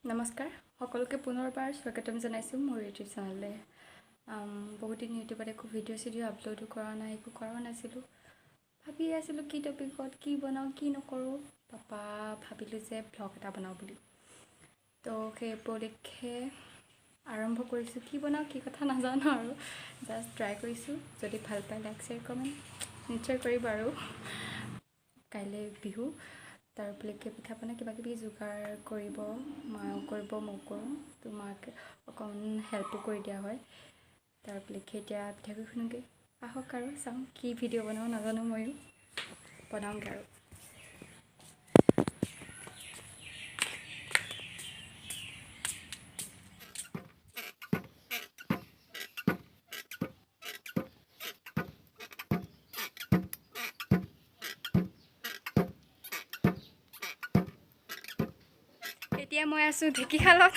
নমস্কাৰ সকলোকে পুনৰবাৰ স্বাগতম জনাইছোঁ মোৰ ইউটিউব চেনেললৈ। বহুত দিন ইউটিউবত একো ভিডিঅ' চিডিঅ' আপলোডো কৰা নাই, একো কৰাও নাছিলোঁ। ভাবি আছিলোঁ কি টপিকত কি বনাওঁ কি নকৰোঁ। তাৰপৰা ভাবিলোঁ যে ভ্লগ এটা বনাওঁ বুলি। তো সেই উপলক্ষে আৰম্ভ কৰিছোঁ। কি বনাওঁ কি কথা নাজানো আৰু জাষ্ট ট্ৰাই কৰিছোঁ। যদি ভাল পায় লাইক শ্বেয়াৰ কমেণ্ট নিশ্চয় কৰিব। আৰু কাইলৈ বিহু, তাৰ উপলক্ষে পিঠা পনা কিবা কিবি যোগাৰ কৰিব মায়েও কৰিব, ময়ো কৰোঁ। তো মাক অকণমান হেল্পো কৰি দিয়া হয়। তাৰ উপলক্ষে এতিয়া পিঠাগুড়ি খুন্দোগৈ। আহক আৰু চাওঁ কি ভিডিঅ' বনাওঁ, নাজানো ময়ো, বনাওঁগৈ আৰু। এতিয়া মই আছোঁ ঢেঁকীশালত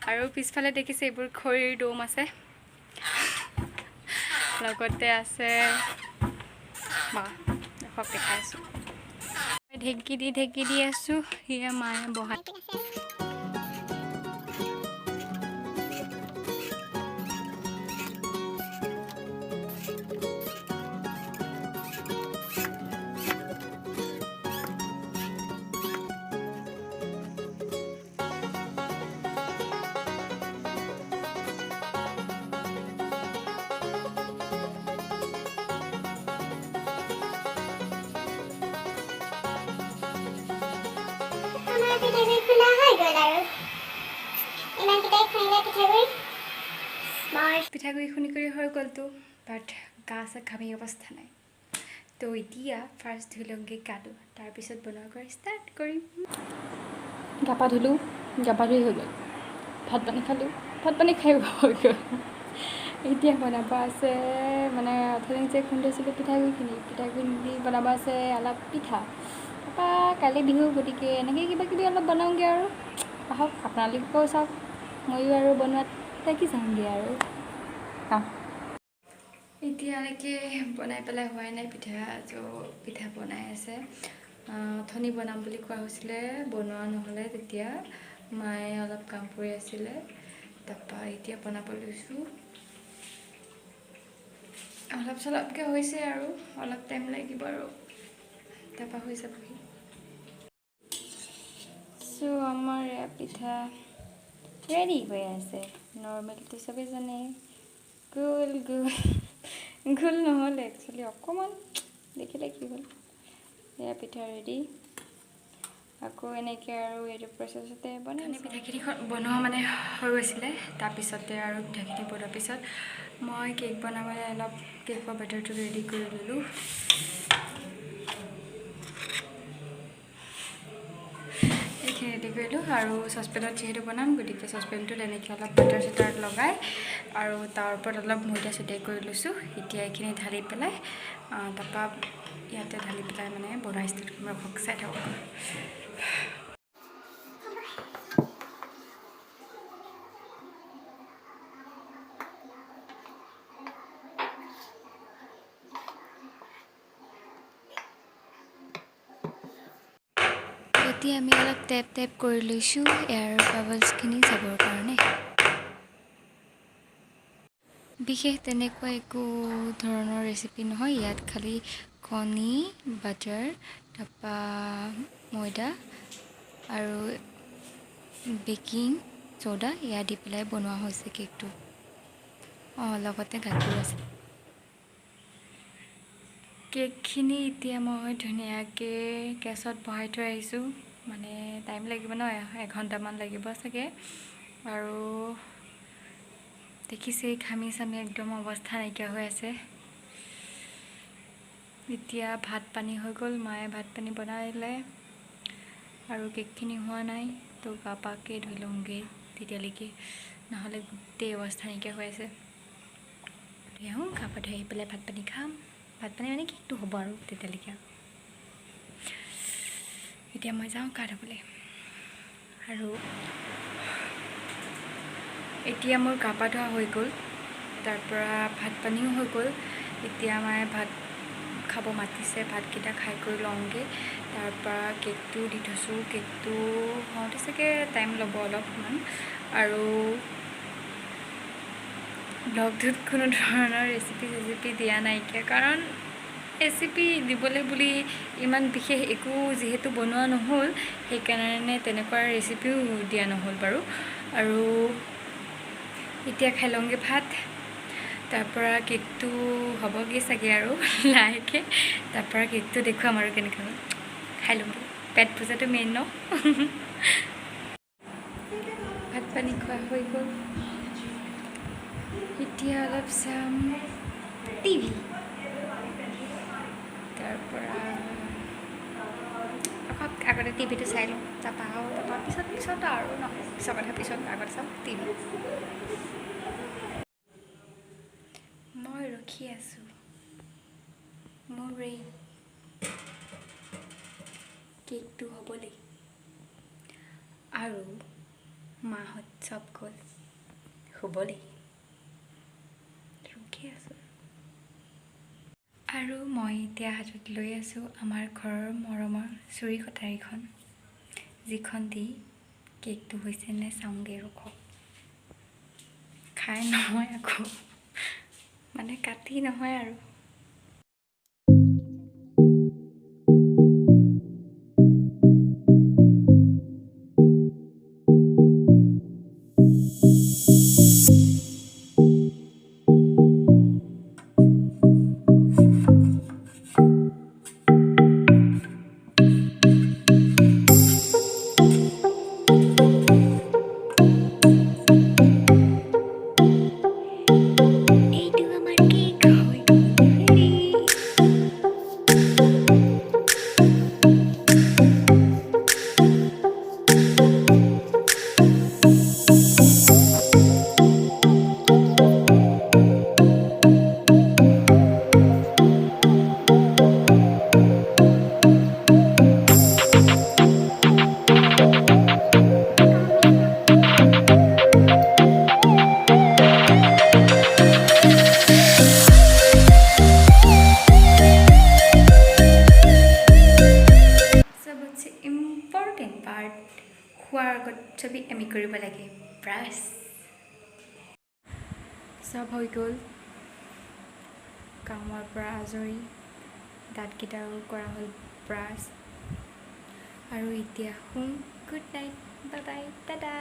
আৰু পিছফালে দেখিছে এইবোৰ খৰিৰ দম আছে, লগতে আছে মা। দেখক দেখাই আছোঁ, ঢেঁকী দি আছোঁ। সেয়া মায়ে বহাই। আমাৰ পিঠাগুড়ি খুন্দা হৈ গ'ল আৰু ইমানকেইটাই খুন্দিলে পিঠাগুড়ি। স্মাৰ্ট। পিঠাগুড়ি খুন্দি কৰি হৈ গ'লতো, বাট গা চা ঘামি অৱস্থা নাই। তো এতিয়া ফাৰ্ষ্ট ধুই লওঁগৈ গাটো, তাৰপিছত বনোৱা কৰা ষ্টাৰ্ট কৰিম। গা পা ধুলোঁ, গা পা ধুই হৈ গ'ল। ভাত পানী খালোঁ, ভাত পানী খাই হৈ গ'ল। এতিয়া বনাব আছে, মানে অথনি যে খুন্দিছিলোঁ পিঠাগুড়িখিনি, পিঠাগুড়ি বনাব আছে অলপ পিঠা। তাৰপৰা কাইলৈ বিহু, গতিকে এনেকৈ কিবা কিবি অলপ বনাওঁগৈ আৰু। আহক আপোনালোকেও চাওক, ময়ো আৰু বনোৱাত লাগি যাওঁগৈ আৰু। এতিয়ালৈকে বনাই পেলাই হোৱাই নাই পিঠা। ত' পিঠা বনাই আছে। অথনি বনাম বুলি কোৱা হৈছিলে, বনোৱা নহ'লে। তেতিয়া মায়ে অলপ কাম কৰি আছিলে। তাৰপৰা এতিয়া বনাব লৈছোঁ। অলপ চলপকৈ হৈছে আৰু অলপ টাইম লাগিব আৰু তাৰপৰা হৈ যাবহি। চ' আমাৰ এয়া পিঠা ৰেডি হৈ আছে। নৰ্মেলটো চবেই জানে, গোল গোল গোল নহ'লে একচুৱেলি অকণমান দেখিলে কি হ'ল। এয়া পিঠা ৰেডি। আকৌ এনেকৈ আৰু এইটো প্ৰচেছতে বনাই পিঠাখিনি বনোৱা মানে হৈ গৈছিলে। তাৰপিছতে আৰু পিঠাখিনি বনোৱাৰ পিছত মই কেক বনাবলৈ অলপ কেকৰ বেটাৰটো ৰেডি কৰি ল'লোঁ। এইখিনি ৰেডি কৰিলোঁ আৰু চচপেনত যিহেতু বনাম, গতিকে চচপেনটোত এনেকৈ অলপ বাটাৰ চাটাৰ লগাই আৰু তাৰ ওপৰত অলপ ময়দা ছটিয়াই কৰি লৈছোঁ। এতিয়া এইখিনি ঢালি পেলাই তাৰপৰা ইয়াতে ঢালি পেলাই মানে বনোৱা ষ্টাৰ্ট কৰিম। ৰখক, চাই থাকক। এতিয়া আমি অলপ টেপ টেপ কৰি লৈছোঁ এয়াৰ বাবলছখিনি যাবৰ কাৰণে। বিশেষ তেনেকুৱা একো ধৰণৰ ৰেচিপি নহয় ইয়াত, খালি কণী, বাটাৰ, তাৰপৰা ময়দা আৰু বেকিং চ'ডা এয়া দি পেলাই বনোৱা হৈছে কেকটো। অঁ, লগতে গাখীৰো আছে। কেকখিনি এতিয়া মই ধুনীয়াকৈ গেছত বহাই থৈ আহিছোঁ। মানে টাইম লাগিব ন, এঘণ্টামান লাগিব চাগে। আৰু দেখিছেই ঘামি চামি একদম অৱস্থা নাইকিয়া হৈ আছে। এতিয়া ভাত পানী হৈ গ'ল, মায়ে ভাত পানী বনাই দিলে আৰু কেকখিনি হোৱা নাই। তো গা পাকে ধুই লওঁগৈ তেতিয়ালৈকে, নহ'লে গোটেই অৱস্থা নাইকিয়া হৈ আছে। ধুই আহোঁ, গা পা ধুই আহি পেলাই ভাত পানী খাম। ভাত পানী মানে কেকটো হ'ব আৰু তেতিয়ালৈকে। এতিয়া মই যাওঁ গা ধুবলৈ। আৰু এতিয়া মোৰ গা পা ধোৱা হৈ গ'ল, তাৰপৰা ভাত পানীও হৈ গ'ল। এতিয়া মায়ে ভাত খাব মাতিছে, ভাতকেইটা খাই কৰি লওঁগৈ। তাৰপৰা কেকটো দি থৈছোঁ। কেকটো হওঁতে চাগে টাইম ল'ব অলপমান। আৰু ব্লগটোত কোনো ধৰণৰ ৰেচিপি চেচিপি দিয়া নাইকিয়া, কাৰণ ৰেচিপি দিবলৈ বুলি ইমান বিশেষ একো যিহেতু বনোৱা নহ'ল, সেইকাৰণে তেনেকুৱা ৰেচিপিও দিয়া নহ'ল বাৰু। আৰু এতিয়া খাই লওঁগৈ ভাত, তাৰপৰা কেকটো হ'বগৈ চাগে আৰু লাহেকৈ, তাৰপৰা কেকটো দেখুৱাম আৰু কেনেকুৱা হ'ল। খাই লওঁগৈ, পেট পূজাটো মেইন ন। ভাত পানী খোৱা হৈ গ'ল, এতিয়া অলপ চাম টিভি। তাৰপৰা আকৌ আগতে টিভিটো চাই লওঁ, তাৰপৰা আৰু তাৰপৰা পিছত পিছত আৰু নহয়, পিছৰ কথা পিছত, আগতে চাম টিভি। মই ৰখি আছোঁ মোৰ এই কেকটো হ'বলৈ, আৰু মাহঁত চব গ'ল শুবলৈ, ৰখি আছোঁ। আৰু মই এতিয়া হাতত লৈ আছোঁ আমাৰ ঘৰৰ মৰমৰ চুৰি কটাৰীখন, যিখন দি কেকটো হৈছে নে চাওঁগৈ ৰখক। খাই নহয় আকৌ, মানে কাটি নহয় আৰু। এইটো আমাৰ কেক হৈ গ'ল ৰেডি। চবতছে ইম্পৰ্টেণ্ট পাৰ্ট, খোৱাৰ আগত চবেই আমি কৰিব লাগে ব্ৰাছ। চব হৈ গ'ল, কামৰ পৰা আজৰি, দাঁতকেইটাও কৰা হ'ল ব্ৰাছ। আৰু এতিয়া শুম। Good night, bye bye, tata.